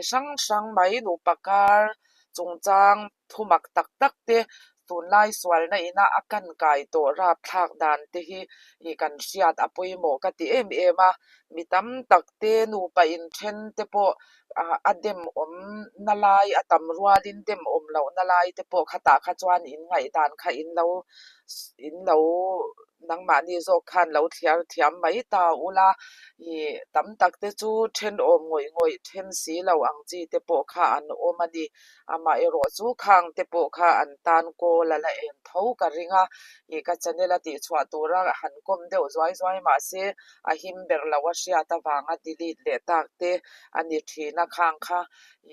Chi hrang hrang mai nupa kar chungchang thu mak tak tak te tunlai sualna ina a kan kai tawh rapthlak dan te hi ih kan hriat a pawimawh ka ti em em a, mi tam tak te nupa inthen te pawh ah a dem awm na lai a tam rualin dem awm loh na lai te pawh khatah kha chuan in ngaihdan kha in lo in lo nangmahni zawk khan lo thliar thiam mai ta ula ih tam tak te chu thenawm ngawih ngawih then si lo ang chi te pawh kha an awm a ni. Amaherawh chu khang te pawh kha an tan kawl a la en tho ka ring a, ih ka channel a tihchhuah tura han kawm deuh zuai zuai mahse a him ber lo a hriat avanga delete leh tak te a ni thin a, khang kha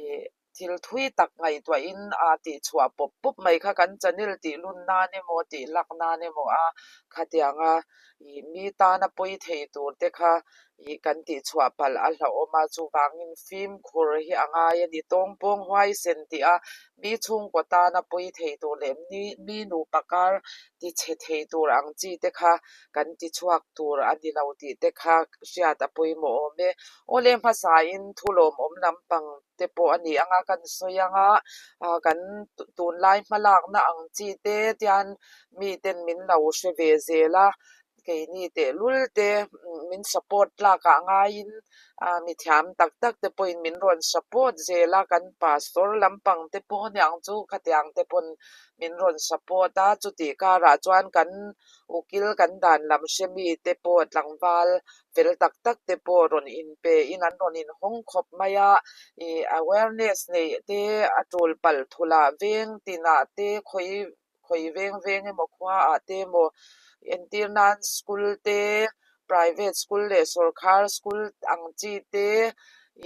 ih thil thui tak ngaihtuahin a tihchhuah pawp pawp mai kha kan channel tih lun nan emaw tih lak nan emaw a khatianga ih mi tana pawi thei tur te kha ih kan tihchhuah palh a hlauhawm a, chuvangin fimkhur hi a ngai a ni. Tawngpawng huaisen tih a mi chhungkaw tana pawi thei tur leh mi mi nupa kar tichhe thei tur ang chi te kha kan tichhuak tur a ni lo tih te kha hriat a pawimawh awm e. Awle hmasain thu lawmawm lampang te pawh a ni ang a, kan sawi ang a, kan tunlai hmalakna ang chi te tian miten min lo hre ve zel a, keini tehlul te min support tlakah ngaiin mithiam tak tak te pawhin min rawn support zel a, kan pastor lampang te pawh aniang chu khatiang te pawn min rawn support a, chutih karah chuan kan ukil kan dan lam hre mi te pawh tlangval fel tak tak te pawh rawn inpe in an rawn inhawng khawp mai a, ih awareness neih te a tul palh thulh veng tinah te khawi khawi veng veng emaw khua ah te emaw entir nan school te private school leh sawrkhar school ang chi te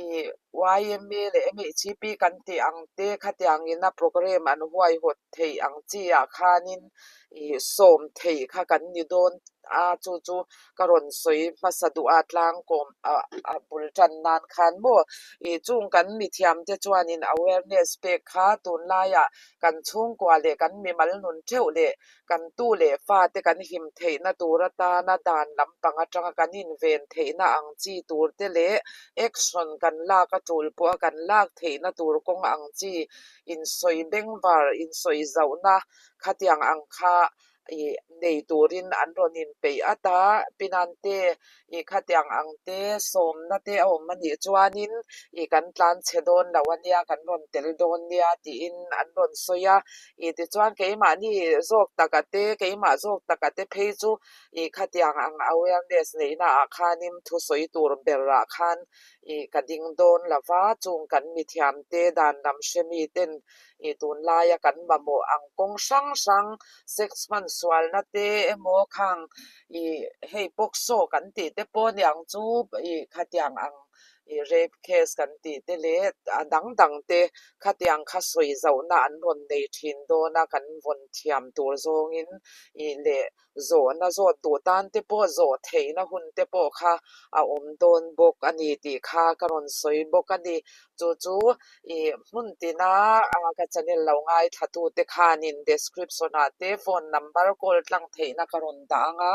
ih yma leh mhp kan tih ang te khatiang ina programme an huaihawt theih ang chi ah khanin ih sawm theih kha kan ni dawn a chu chu ka rawn sawi hmasa duh a tlangkawm ah a bul tan nan khan maw ih chung kan mithiam te chuanin awareness pek kha tunlaiah kan chhungkua leh kan mimal nun theuh leh kan tu leh fate kan him theihna tur atana dan lampang atanga kan inven theihna ang chi tur te leh action kan lak a tul pawha kan lak theihna tur kawng ang chi insawi bengvar insawi zauhna khatiang ang kha ih nei turin an rawn inpeih at a, Pinante ih khatiang ang te sawmna te a awm a nih chuanin ih kan tlan chhe dawn lo a nia kan rawn tel dawn nia tiin an rawn sawi a, ih tichuan keimahni zawk taka te keimah zawk taka te phei chu ih khatiang ang awareness neihna ah khanin thusawi tur berah khan ih ka ding dawn lo va, chung kan mithiam te dan lam hre mi ten ih tunlaia kan mamawh ang kawng hrang hrang sex hman sualna te emaw khang ih hei POCSO kan tih te pawh aniang chu ih khatiang ang ih rape case kan tih te leh a dang dang te khatiang kha sawi zauhna an rawn nei thin dawn a kan vawn thiam tur zawngin ih leh zawhna zawt duh tan te pawh zawh theihna hun te pawh kha a awm dawn bawk a ni tih kha ka rawn sawi bawk a ni. Chu chu ih hmun tina ka channel lo ngaithla tu te khanin description ah te phone number call tlang theihna ka rawn dah ang a,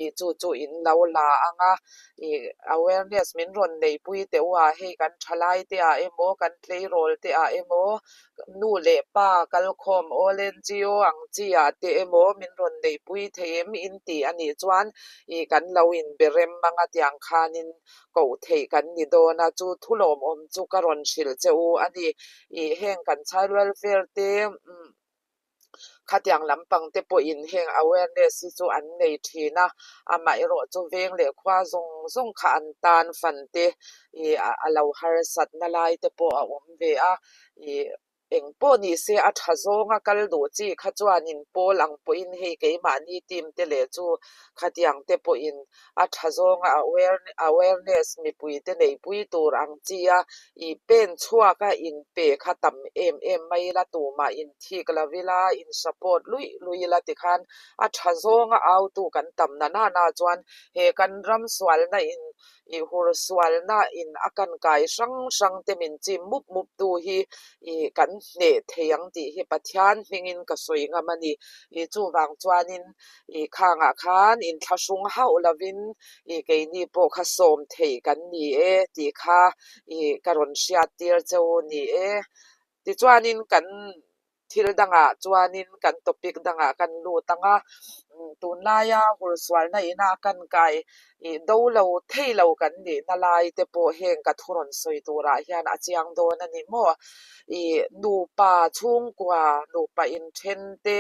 ih chu chu in lo la ang a, ih awareness min rawn neipui teh u a, hei kan thalai te ah emaw kan tleirawl te ah emaw Nu leh pa kalkhawm awl NGO ang chi ah te emaw min rawn neihpui thei em in tih a nih chuan ih kan lo inbe rem ang a tiang khanin koh theih kan ni dawn a, chu thu lawmawm chu ka rawn hrilh che u a ni. Ih heng kan child welfare te umm Khatiang lampang te pawhin heng awareness hi chu an nei thin a, amaherawh chu veng leh khua zawng zawng kha an tan fan te ih a lo harsatna lai te pawh a awm ve a, ih eng pawh ni se a tha zawnga kal duh chi kha chuanin pawl ang pawhin hei keimahni team te leh chu khatiang te pawhin a tha zawnga awareness mipui te neihpui tur ang chi a ih pen chhuak a inpe kha tam em em mai ila tumah inthik lo ila in support luih luih ila tikhan a tha zawnga autu kan tam na nana chuan he kan ram sualna in I hur sualna in a kan kai hrang hrang te min chim mup mup tu hi i kan hneh thei ang tih hi Pathian hmingin ka sawi ngam a ni. I chuvang chuanin i khangah khan inthlahrung hauh lovin i keini pawh kha sawm theih kan ni e tih kha i ka rawn hriattir cheu ni e. Tichuanin kan thil dangah chuanin kan topic dangah kan lut ang a, tunlaia hursualna ina kan kai i do lo thei lo kan nihna lai te pawh heng ka thu rawn sawi turah hian a chiang dawn a ni maw? I nupa chhungkua, nupa inthen te,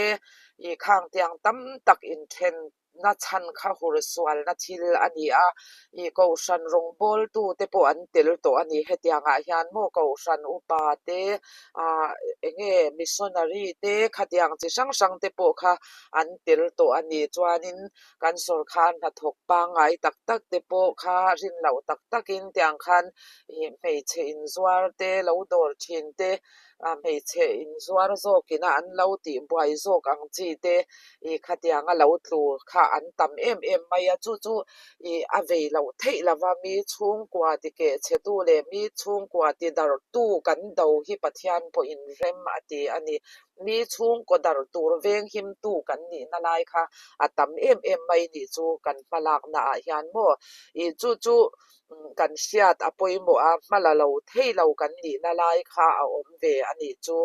i khang tiang tam tak inthen na chhan kha hursualna thil a ni a, i kohhran rawngbawltu te pawh an tel tawh a ni. Hetiangah hian maw kohhran upa te, ah enge missionary te khatiang chi hrang hrang te pawh kha an tel tawh a ni. Chuanin kan sawrkhar hnathawk pangngai tak tak te pawh kha rin loh tak takin tiang khan ih hmeichhe inzuar te lo dawr thin te ah hmeichhe inzuar zawkina an lo tih buai zawk ang chi te ih khatianga lo tlu kha an tam em em mai a, chu chu ih a vei loh theih lova mi chhungkua ti keh chhe tu leh mi chhungkua ti darh tu kan do hi Pathian pawhin rem a ti a ni. Mi chhungkaw darh tur veng him tu kan nihna lai kha a tam em em mai nih chu kan hmalakna ah hian maw ih chu chu kan hriat a pawimawh a, hma la lo thei lo kan nihna lai kha a awm ve a nih chu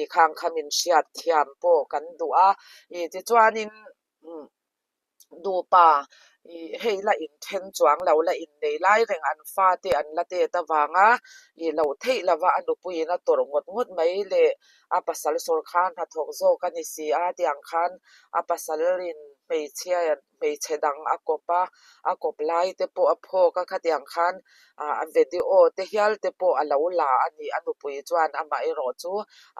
ih khang kha min hriat thiam pawh kan duh a ih tichuanin Nupa ih hei la inthen chuang lo la innei lai reng an fate an la tet avanga ih loh theih lova a nupuiin a tawrh ngawt ngawt mai le a pasal sawrkhar hnathawk zawk a ni si a tiang khan a pasalin hmeichhia hmeichhe dang a kawp a a kawp lai te pawh a phawk a khatiang khan ah a video te hial te pawh a lo la a ni a nupui chuan amaherawh chu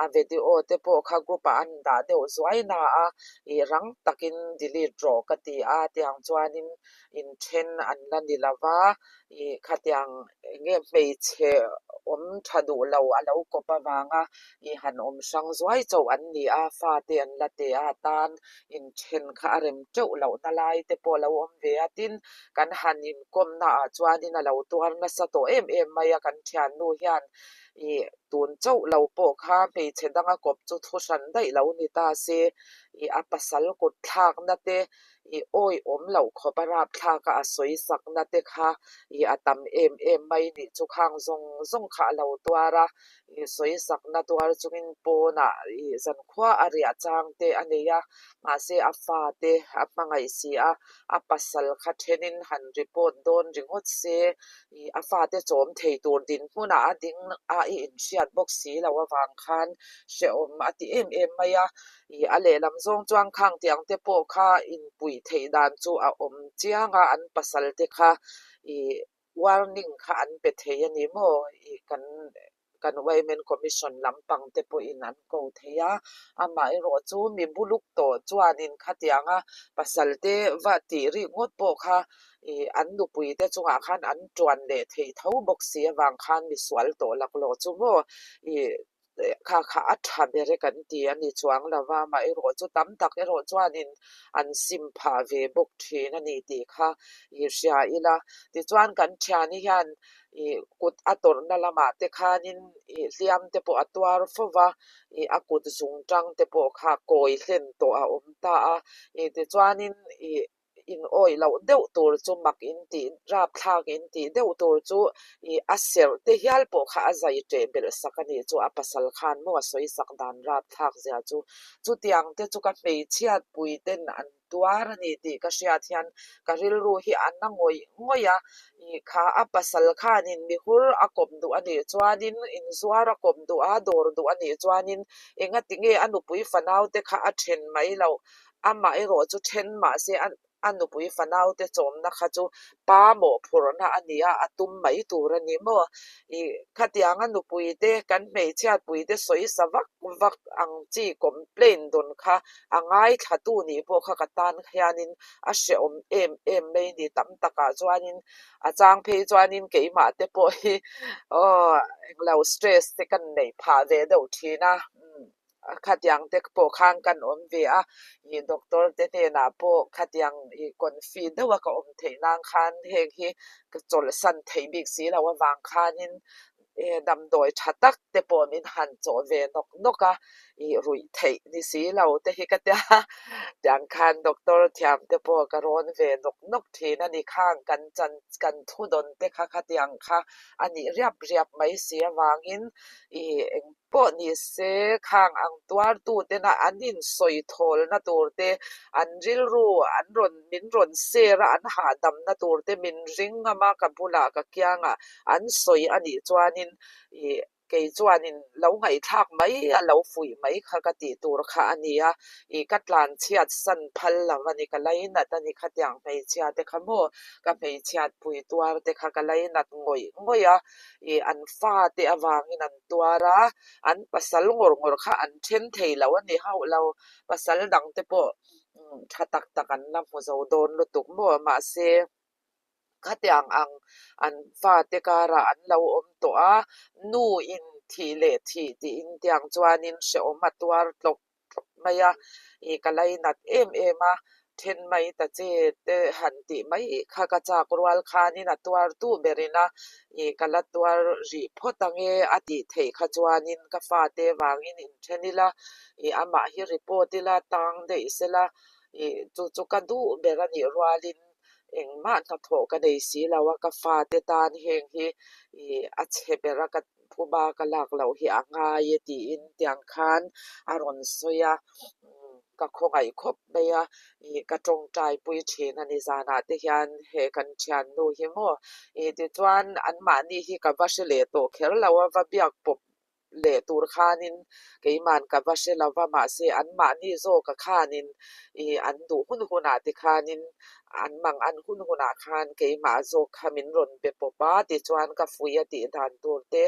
a video te pawh kha group ah an dah deuh zuai na a ih rang takin delete rawh ka ti a tiang chuanin inthen an la ni lova ih khatiang eng nge hmeichhe awm tha duh lo a lo kawp avanga ih han awm hrang zuai chauh an ni a fate an la teh a tan inthen kha a rem teuh lohna lai te pawh a lo awm ve a tin kan han inkawmna ah chuanin a lo tuar nasa tawh em em mai a kan thiannu hian ih tun chauh lo pawh kha hmeichhe danga kawp chu thu hran daih lo ni ta se ih a pasal kut thlakna te ih awihawm loh khawp a rapthlak a a sawi sakna te kha ih a tam em em mai nih chu khang zawng zawng kha a lo tuar a ih sawi sakna tuar chungin pawnah ih zankhua a riah chang te a nei a mahse a fate a hmangaih si a a pasal kha thenin han report dawn ringawt se ih a fate chawm thei tur dinhmunah a ding a i inhriat bawk si lo avang khan hrehawm a ti em em mai a ih a lehlam zawng chuan khang tiang te pawh kha inpuih theih dan chu a awm chiang a an pasal te kha ih warning kha an pe thei a ni maw ih kan kan Women Commission lampang te pawhin an ko thei a, amaherawh chu mi buluk tawh chuanin khatianga pasal te va tih rik ngawt pawh kha ih an nupui te chungah khan an tuan leh theih tho bawk si avang khan misual tawh laklawh chu maw ih kha kha a tha ber e kan ti a ni chuang lo va, amaherawh chu tam tak erawh chuanin an sim phah ve bawk thin a ni tih kha ih hria ila. Tichuan kan thiani hian ih kut a tawrhna lamah te khanin ih hliam te pawh a tuar fo va, ih a kut zung tang te pawh kha kawi hlen tawh a awm ta a, ih tichuanin ih in awih loh deuh tur chu mak in tih rapthlak in tih deuh tur chu ih a serh te hial pawh kha a zai ṭeh belh sak a nih chu a pasal khan maw a sawi sak dan rapthlak zia chu chutiang te chu ka hmeichhiat pui ten an tuar a ni tih ka hriat hian ka rilru hi a na ngawih ngawih a ih kha a pasal khanin mihur a kawp duh a nih chuanin inzuar a kawp duh a dawr duh a nih chuanin engati nge a nupui fanau te kha a then mai loh Amah erawh chu then mahse a a nupui fanaute chawmna kha chu pa mawhphurhna a ni a, a tum mai tur a ni maw? Ih, khatianga nupuite kan hmeichhiatpuite sawi sa vak vak ang chi complain dawn kha a ngaithlatu nih pawh kha ka tan hianin a hrehawm em em mai ni tam takah chuanin a chang phei chuanin keimah te pawh hi aw englo stress te kan neih phah ve deuh thin a. Khatiang te pawh khan kan awm ve a, ih doctor te hnenah pawh khatiang ih confi deuha ka awm theih nan khan heng hi ka chawlhsan theih bik si loh avang khanin damdawi tha tak te pawh min han chawh ve nawk nawk a, ih ruih theih ni si lo te hi ka tia tiang khan doctor thiam te pawh ka rawn ve nawk nawk thin a ni khang kan chan kan thu dawn te kha khatiang kha a nih riap riap mai si avangin ih eng pawh ni se khang ang tuartu tena an insawi thawlna tur te an rilru an rawn min rawn share a an hahdamna tur te min ring ngam a ka bulah ka kiangah an sawi a nih chuanin ih kei chuanin lo ngaihthlak mai a lo fuih mai kha ka tih tur kha a ni a, ih ka tlan chhiat san phal lo a ni, ka lainat a ni khatiang hmeichhia te kha maw ka hmeichhiat pui tuar te kha ka lainat ngawih ngawih a, ih an fa te avangin an tuar a, an pasal ngawr ngawr kha an then thei lo a ni hauh lo, pasal dang te pawh tha tak tak an la hmu zo dawn lutuk maw mahse. Khatiang ang an fate karah an lo awm tawh a, nu in thih leh thih tiin tiang chuanin hrehawm a tuar tlawk tlawk mai a, ih ka lainat em em a, then mai ta che te han tih mai kha ka chak rual khanin a tuartu berin a, ih ka la tuar rih phawt ange a tih theih kha chuanin ka fate vangin inthen ila, ih amah hi report ila tang daih sela, ih chu chu ka duh ber a nih rualin Engmah hnathawh ka nei si lo a, ka fate tan heng hi ih a chhe ber a, ka phuba ka lak loh hi a ngai e tiin tiang khan a rawn sawi a, ka khawngaih khawp mai a, ih ka tawngtai pui thin a ni zanah te hian he kan thiannu hi maw ih tichuan anmahni hi ka va hre leh tawh kher lo a, va biak pawp leh tur khanin keiman ka va hre lova mahse anmahni zawka khanin ih an duh hun hunah te khanin an mang an hun hunah khan keimah zawk kha min rawn be pawp a tichuan ka fuih a tih dan tur te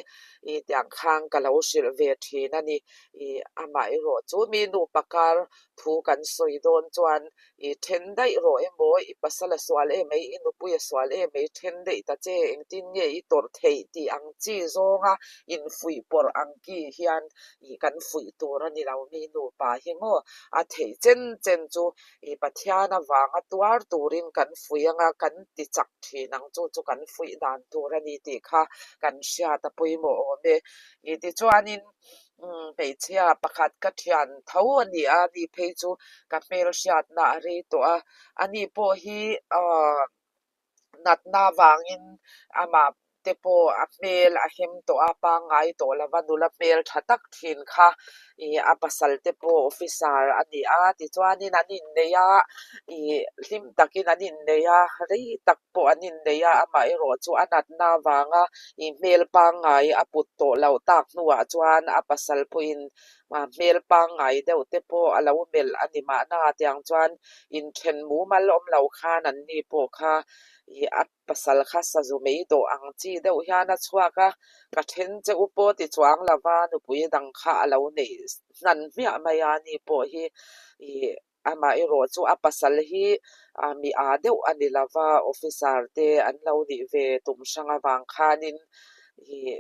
ih tiang khang ka lo hrilh ve thin a ni ih amaherawh chu mi nupa kar thu kan sawi dawn chuan I then daih rawh emaw, i pasal a sual em mai, i nupui a sual em mai, then daih ta che, engtin nge i tawrh theih tih ang chi zawnga infuih pawrh ang ki hian i kan fuih tur a ni lo mi nupa hi maw? A theih chen chen chu i Pathian avanga tuar turin kan fuih anga kan ti chak thin ang chu chu kan fuih dan tur a ni tih kha kan hriat a pawimawh awm e. I tichuanin Hmeichhia pakhat ka thian tho a ni a, ani phei chu ka hmel hriatna a rei tawh a, ani pawh hi aaa natna avangin amah te pawh a hmel a hem tawh a, pangngai tawh lova nula hmel tha tak thin kha ih a pasal te pawh officer a ni a, tichuanin an innei a, ih hlim takin an innei a, rei tak pawh an innei a, amaherawh chu a natna avanga ih hmel pangngai a put tawh loh tak hnuah chuan a pasal pawhin hmel pangngai deuh te pawh a lo melh a ni mahna tiang chuan inthen mumal awm lo khan an ni pawh kha ih a pasal kha sazu mai dawh ang chi deuh hian a chhuak a, ka then che u pawh ti chuang lova nupui dang kha a lo neih hnan hmiah mai a ni pawh hi ih Amaherawh chu a pasal hi mi â deuh a ni lo va, officer te an lo nih ve tum hrang avang khanin ih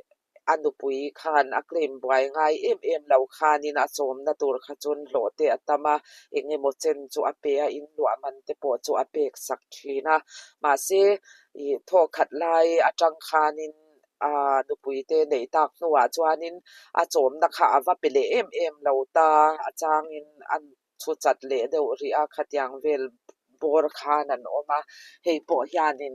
a nupui khan a claim buai ngai em em lo khanin a chawmna tur kha chuan hlawh te a tam a, eng emaw chen chu a pe a, inluah man te pawh chu a pek sak thin a. Mahse, ih thawkhat lai atang khanin a nupui te neih tak hnuah chuanin a chawmna kha a va pe leh em em lo ta, a changin a Thu chat leh deuh rih a, khatiang vel bawr khan an awm a, hei pawh hianin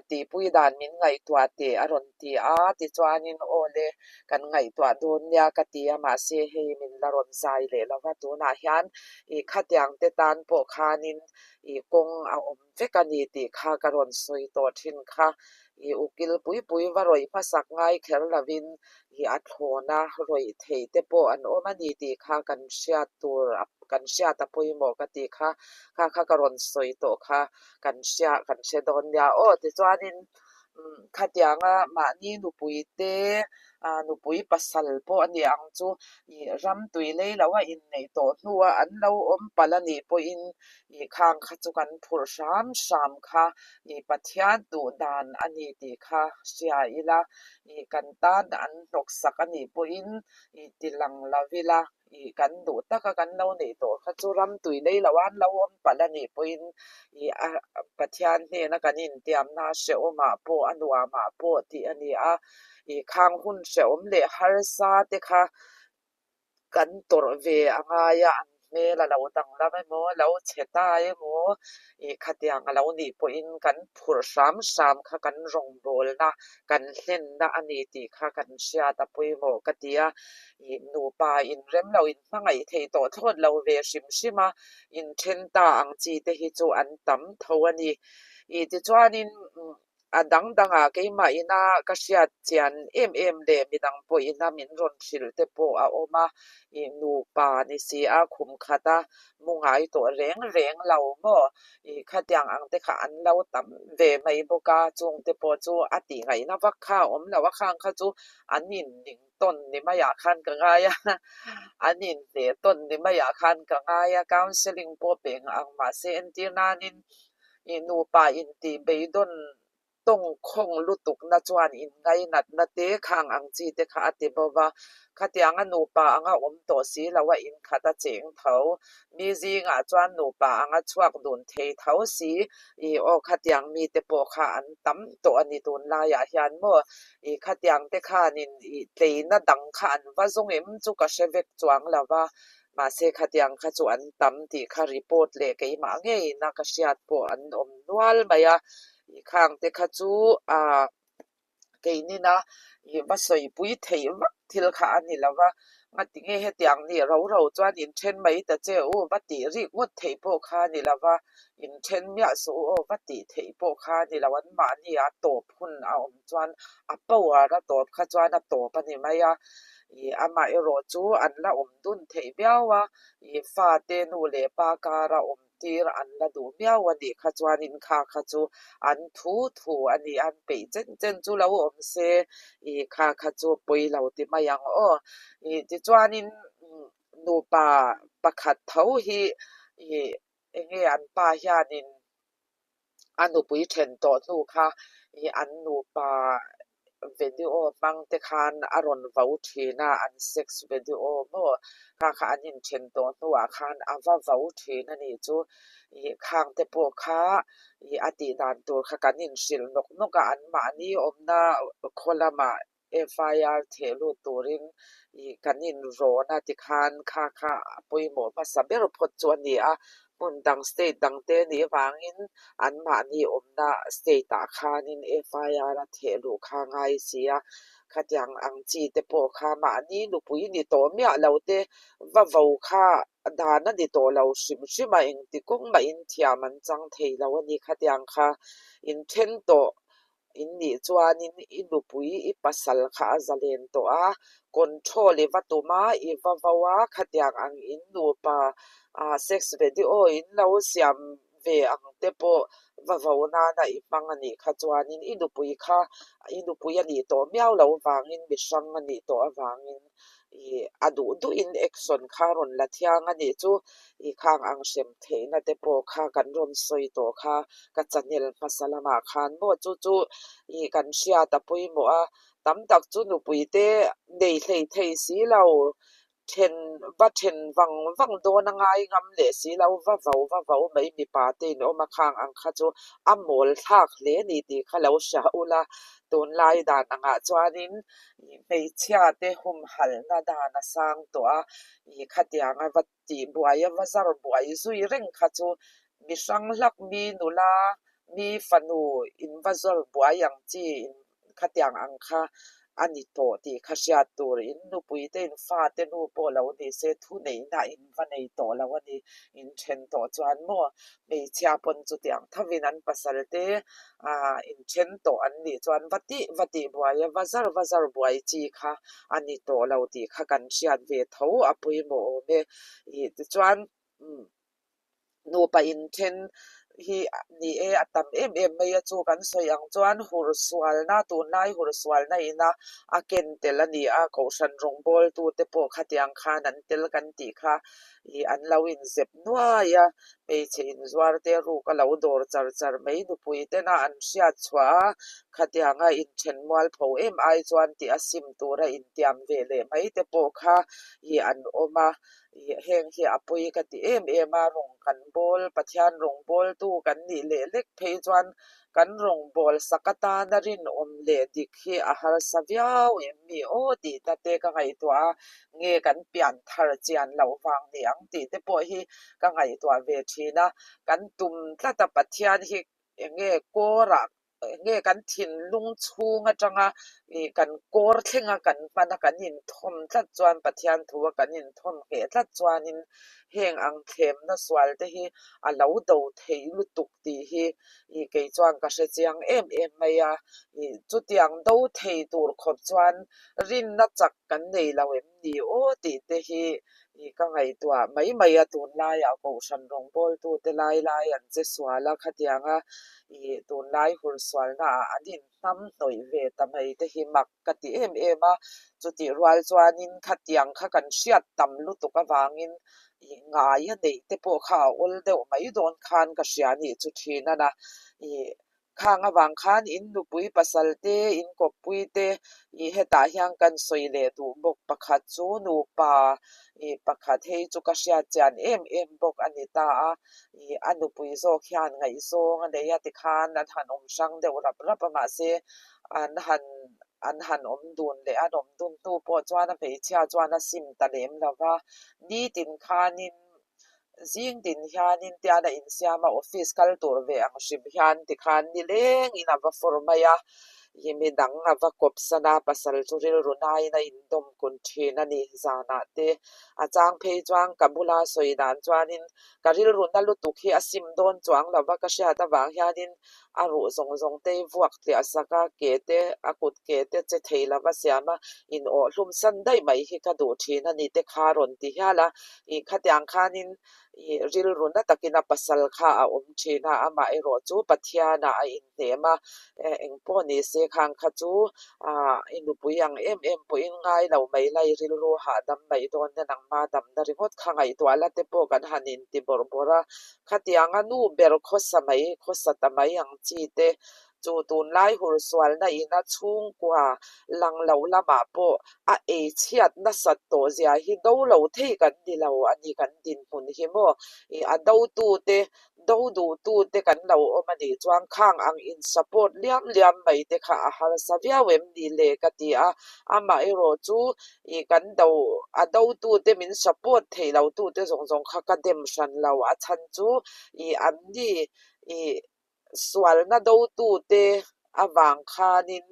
tihpui dan min ngaihtuah teh a rawn ti a, tichuanin aw le kan ngaihtuah dawn nia ka ti a, mahse hei min la rawn zai leh lo va, tunah hian ih khatiang te tan pawh khanin ih kawng a awm vek a ni tih kha ka rawn sawi tawh thin kha, ih ukil pui pui va rawih hmasak ngai kher lovin ih a thlawn a, rawih theih te pawh an awm a ni tih kha kan hriat tur kan hriat a pawimawh ka tih kha, kha kha ka rawn sawi tawh kha kan hria kan hre dawn nia aw tichuanin khatianga mahni nupui te ah nupui pasal pawh a ni ang chu ih ram tui lei lo a inneih tawh hnua an lo awm palh a nih pawhin ih khang kha chu kan phurh hram hram kha ih Pathian duh dan a ni tih kha hria ila ih kan tan an hnawksak a nih pawhin ih ti lang lo ila. Ih kan duh taka kan lo neih tawh kha chu ram tui lei lo an lo awm palh a nih pawhin ih a Pathian hnena kan intiamna hrehawmah pawh a nuamah pawh tih a ni a. Ih khang hun hrehawm leh harsa te kha kan tawrh ve a ngai a, an hmel a lo danglam emaw, lo chhe ta emaw, ih khatiang a lo nih pawhin kan phurh hram hram kha kan rawngbawlna, kan hlenna a ni tih kha kan hriat a pawimawh ka ti a. Ih nupa inrem lo inhmangaih thei tawh thlawt lo ve hrim hrim a, inthen ta ang chi te hi chu an tam tho a ni. Ih tichuanin A dang dangah keimah ina ka hriat chian em em leh midang pawh ina min rawn hrilh te pawh a awm a, ih nupa ni si a khum khat a, mu ngai tawh reng reng lo maw? Ih khatiang ang te kha an lo tam ve mai bawk a, chung te pawh chu a tih ngaihna vak kha a awm lo a, khang kha chu an inning tawn ni maiah khan ka ngai a, an inhneh tawn ni maiah khan ka ngai a, counselling pawh pe ang mahse entir nanin I nupa intih beidawn tawngkhawng lutukna chuan inngainatna te khang ang chi te kha a ti bo va. Khatianga nupa anga awm tawh si lo a inkhat a cheng tho. Mi zingah chuan nupa anga chhuak dun thei tho si. I aw khatiang mite pawh kha an tam tawh a ni tunlaiah hian maw? I khatiang te khanin i tleina dang kha an va zawng em chu ka hre vek chuang lo va. Mahse khatiang kha chu an tam tih kha report leh keimah ngeina ka hriat pawh an awm nual mai a, i khang te kha chu ah keinina i va sawipui theih vak thil kha a ni lo va, ngatinge hetiang nih ro ro chuan inthen mai ta che u va tih rik ngawt theih pawh kha a ni lo va, inthen miah suh u aw va tih theih pawh kha a ni lo, anmahni a tawp hun a awm chuan a power a tawp kha chuan a tawp a ni mai a, ih amaherawh chu an la awm dun theih viau a, ih fate nu leh pa kara awm tir an la duh miau a nih kha chuanin kha kha chu an thu thu a ni, an peih chen chen chu lo awm se ih kha kha chu pawi lo ti mai ang aw. Ih tichuanin nupa pakhat tho hi ih eng nge an pa hianin A nupui then tawh hnu kha ih an nupa video hmang te khan a rawn vo thin a, an sex video maw kha kha an inthen tawh hnuah khan a va vo thin a nih chu. Ih khang te pawh kha ih a tih dan tur kha kan inhrilh nawk nawk a, anmahni awmna khaw lamah FIR theh lut turin ih kan inrawn a tikhan kha kha a pawimawh hmasa ber phawt chu a ni a, hmun dang state dang te nih avangin anmahni awmna state ah khanin FIR a theh luh kha a ngai si a, khatiang ang chi te pawh kha mahni nupui ni tawh miah lo te va vo kha dan a ni tawh lo hrim hrim a, engti kawng mahin thiam an chang thei lo a ni khatiang kha inthen tawh. In nih chuanin i nupui i pasal kha a zalen tawh a, control i va tum a, i va vo a, khatiang ang in nupa sex video in lo siam ve ang te pawh va vo nana i hmang a nih kha chuanin i nupui kha i nupui a nih tawh miau lo vangin mi hrang a nih tawh avangin Ih a duh duhin action kha rawn la thiang a nih chu ih khang ang hrem theihna te pawh kha kan rawn sawi tawh kha ka channel hmasa lamah khan maw chu chu ih kan hriat a pawimawh a, tam tak chu nupui te nei hlei thei si lo then va then vang vang dawn a ngai ngam leh si lo va vo va vo mai mipa te in awm a khang ang kha chu a mawl thlak hle a ni tih kha lo hria ula tunlai dan angah chuanin Hmeichhia te humhalhna dan a sang tawh a, ih khatianga va tih buai a va zar buai zui reng kha chu mi hrang hlak mi nula mi fanu in va zawr buai ang chi in khatiang ang kha a ni tawh tih kha hriat tur in nupui te in fate nu pawh lo ni se thuneihna in va nei tawh lo a ni in then tawh chuan maw hmeichhia pawn chutiang thovin an pasal te ah inthen tawh an nih chuan va tih va tih buai a, va zar va zar buai chi kha a ni tawh lo tih kha kan hriat ve tho a pawimawh awm e. Ih tichuan nupa inthen hi ni e a tam em em mai a chu kan sawi ang chuan hur sualna tunlai hur sualna ina a ken tel a ni a, kohhran rawngbawltute pawh khatiang khan an tel kan tih kha. Ih an lo inzep nuai a, hmeichhe inzuar te ruk a lo dawr char char mai nupui tena an hriat chhuah a, khatianga inthen mualpho em ai chuan tih a sim tura intiam ve leh mai te pawh kha ih an awm a. Ih heng hi a pawi ka ti em em a, rawng kan bawl, Pathian rawng bawltu kan nih leh lek phei chuan kan rawngbawl sak atana rinawm leh dik hi a harsa viau em mi aw tih ta te ka ngaihtuah a, nge kan pian thar chian loh vang ni ang tih te pawh hi ka ngaihtuah ve thin a, kan tum tlat a Pathian hi enge kawrah enge kan thinlung chhung atanga ih kan kawr thlenga kan hman a kan inthawm tlat chuan Pathian thu a kan inthawm ngheh tlat chuanin heng ang thlemna sual te hi a lo do theih lutuk tih hi ih kei chuan ka hre chiang em em mai a, ih chutiang do thei tur khawp chuan rinna chak kan nei lo em ni aw tih te hi ih ka ngaihtuah mai mai a, tunlaiah kohhran rawngbawltute lai lai an che sual a, khatianga ih tunlai hursualnaah an inhnam hnawih ve ta mai te hi mak ka ti em em a, chutih rual chuanin khatiang kha kan hriat tam lutuk avangin ih ngai a neih te pawh kha a awl deuh mai dawn khan ka hria nih chu thin a na. Ih khang avang khan in nupui pasal te, in kawppui te ih hetah hian kan sawi leh duh bawk pakhat chu nupa ih pakhat hei chu ka hriat chian em em bawk a ni ta a, ih a nupui zawk hian ngaihzawng a nei a tikhan an han awm hrang deuh rap rap a mahse an han an han awm dun leh an awm dun hnu pawh chuan a hmeichhia chuan a sim ta lem lo va, nitin khanin zing din hianin tian a insiam a office kal tur ve ang hrim hian tikhan nilengin a va fawr mai a, ih midang a va kawp san a, pasal chu rilru naiin a indawm kun thin a ni zanah te a chang phei chuan ka bula sawi dan chuanin ka rilru na lutuk hi a sim dawn chuang lo va ka hriat avang hianin a ruh zawng zawng te vuak tliah sak a, ke te a kut ke te che thei lova siam a, in awh hlum san daih mai hi ka duh thin a ni te kha rawn ti hial a, ih khatiang khanin ih rilru na takin a pasal kha a awm thin a, amah erawh chu Pathianah a inhnem a, engpawh ni se khang kha chu ah i nupui ang em em pawhin ngai lo mai la i rilru hahdam mai dawn nen nangma damna ringawt kha ngaihtuah la te pawh kan han inti bawrh bawrh a. Khatianga nu ber khawsa mai, khawsa ta mai ang chi te chu tunlai hursualna ina chhungkua lang lo lamah pawh a ei chhiat nasat tawh zia hi do lo thei kan ni lo a ni kan dinhmun hi maw. Ih a dotute, do duhtute kan lo awm a nih chuan khang ang in support liam liam mai te kha a harsa viau em ni le ka ti a, amaherawh chu Ih kan do a dotute min support theih lo tute zawng zawng kha ka dem hran lo a chhan chu ih an ni ih sualna dotute avang khanin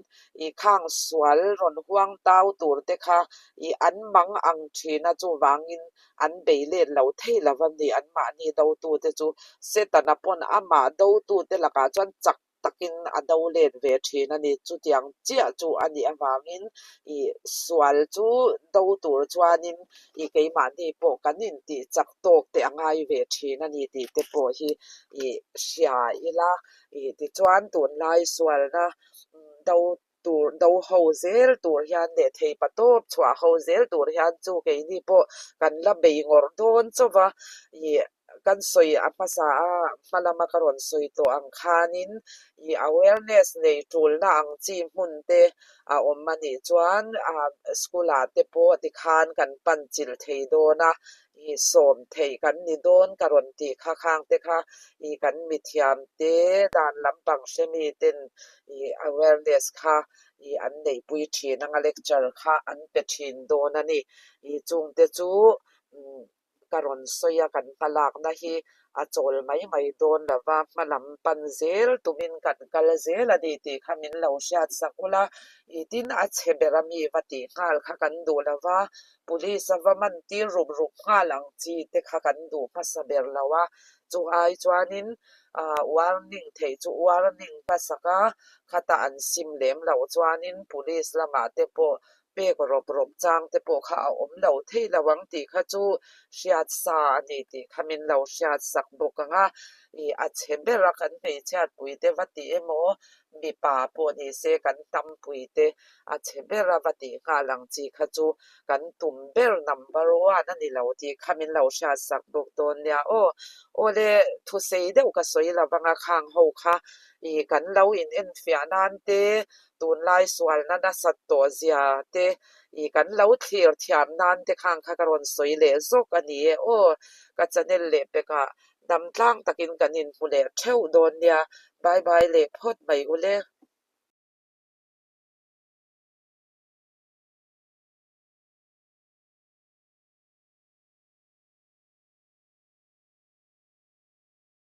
ih khang sual rawn huang tau tur te kha ih an mang ang thin a chuvangin an bei let lo thei lo a ni anmahni dotute chu Setana pawn amah dotute lakah chuan chak takin a do let ve thin a ni. Chutiang chiah chu a nih avangin ih sual chu do tur chuanin ih keimahni pawh kan intih chak tawk te a ngai ve thin a ni tih te pawh hi ih hria ila ih tichuan tunlai sualna do tur do ho zel tur hian leh thei pa tawp chhuah ho zel tur hian chu keini pawh kan la bei ngawrh dawn chauh a ih kan sawi a hmasa a hma lama ka rawn sawi tawh ang khanin ih awareness nei tulna ang chi hmun te a awm a nih chuan ah school ah te pawh tikhan kan pan chilh thei dawn a ih sawm theih kan ni dawn ka rawn tih kha khang te kha ih kan mithiam te dan lampang hre mi ten ih awareness kha ih an neihpui thin anga lecture kha an pe thin dawn a ni ih chungte chu umm ka rawn sawi a kan hmalakna hi a chawl mai mai dawn lo va hma lam pan zel tumin kan kal zel a ni tih kha min lo hriat sak ula ih tin a chhe ber a mi va tih nghal kha kan duh lo va Police a va man tir rup rup nghal ang chi te kha kan duh hmasa ber lo a, chu ai chuanin ah warning theih chu warning hmasak a, khata an sim lem loh chuanin police lamah te pawh pek rawp rawp chang te pawh kha a awm lo thei lo ang tih kha chu hriat sa a ni tih kha min lo hriat sak bawk ang a, ih a chhe ber a kan hmeichhiatpui te va ti emaw. Mipa pawh ni se kan tampui te a chhe ber a va tih nghal ang chi kha chu kan tum ber number one a ni lo tih kha min lo hriat sak bawk dawn nia aw. Awle thusei deuh ka sawi lo vang a khang ho kha ih kan lo in enfiah nan te tunlai sualna nasat tawh zia te ih kan lo thlir thiam nan te khang kha ka rawn sawi leh zawk a ni e aw. Ka channel leh pekah Damtlang takin kan inhmu leh theuh dawn nia. Bye bye leh phawt mai ule.